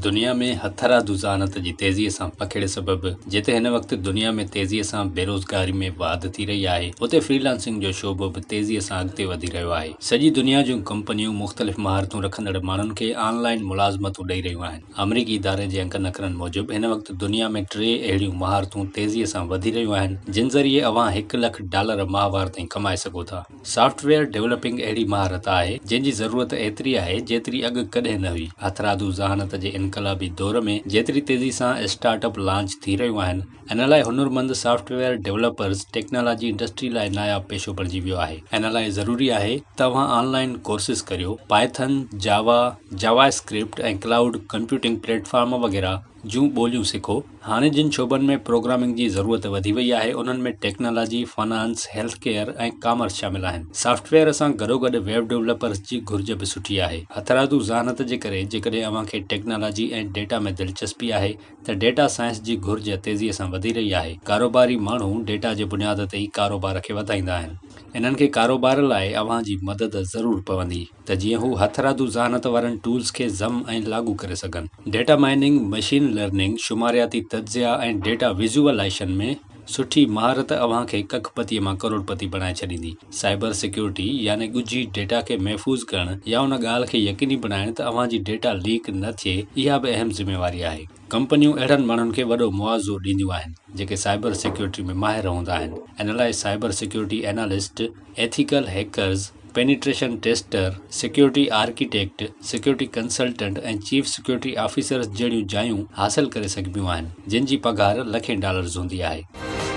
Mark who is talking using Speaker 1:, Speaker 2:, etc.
Speaker 1: دنيا ۾ هٿرادو ذهانت جي تيزيء سان پکيڙ سبب جتي هن وقت دنيا ۾ تيزيء سان بيروزگاري ۾ واڌ ٿي رهي آهي، اتي فري لانسنگ جو شعبو به تيزيء سان اڳتي وڌي رهيو آهي. سڄي دنيا جون ڪمپنيون مختلف مهارتون رکندڙ ماڻهن کي آن لائن ملازمتون ڏئي رهيون آهن. آمريڪي اداري جي انگن اکرن موجب هن وقت دنيا ۾ ٽي اهڙيون مهارتون تيزيء سان وڌي رهيون آهن، جن ذريعي اوهان هڪ لک ڊالر ماهوار تائين ڪمائي سگهو ٿا. سافٽ ويئر ڊولپنگ اهڙي مهارت آهي، جنهن جي ضرورت ايتري آهي، جيتري اڳ ڪڏهن نه هئي. هٿرادو ذهانت جي انقلابي دور ۾ جيتري تيزي سان اسٽارٽ اپ لانچ ٿي رهيون آهن، ان لاء هنرمند soft where developers technology industry لاء ناياب پيشو بڻجي ويو آهي. ان لاء ضروري آهي ته اوهان آن لائين ڪورسز ڪريو، Python, Java, JavaScript ۽ cloud computing platform وغيره جون ٻوليون سکو. هاڻي جن شعبن ۾ پروگرامنگ جي ضرورت وڌي وئي آهي انهن ۾ technology, finance, health care ۽ commerce شامل آهن. سافٽ ويئر سان گڏوگڏ ويب ڊولپرز جي گهرج به سٺي آهي. هٿرادو ذهانت جي ڪري جيڪڏهن اوهان کي ٽيڪنالاجي ۽ ڊيٽا ۾ دلچسپي آهي ته ڊيٽا سائنس جي گهرج تيزي سان وڌي رهي آهي. ڪاروباري ماڻهو ڊيٽا جي بنياد تي ئي ڪاروبار کي وڌائيندا آهن. انهن کي ڪاروبار لاء اوهان جي مدد ضرور پوندي. ته جيئن هو هٿرادو ذهانت وارن ٽولز کي ضم ۽ لاڳو ڪري سگهن. ڊيٽا مائننگ، مشين لرننگ، شمارياتي تجزيا ۽ ڊيٽا ويزوئلائيشن ۾ سٺي مهارت اوهان کي ڪک پتيء مان ڪروڙ پتي بڻائي ڇڏيندي. سائبر سيڪيورٽي يعني ڳجهي ڊيٽا کي محفوظ ڪرڻ يا ان ڳالهه کي يقيني بڻائڻ ته اوهان جي ڊيٽا ليڪ نه ٿئي اها به اهم ذميواري آهي. ڪمپنيون اهڙن ماڻهن کي وڏو معاوضو ڏينديون آهن جيڪي سائبر سيڪيورٽي ۾ ماهر هوندا آهن. ان لاء cyber security analyst, ethical hackers, penetration tester, security architect, security consultant ۽ chief security officers جهڙيون جايون حاصل ڪري سگهبيون آهن، جن جي پگهار لکين ڊالرز هوندي آهي.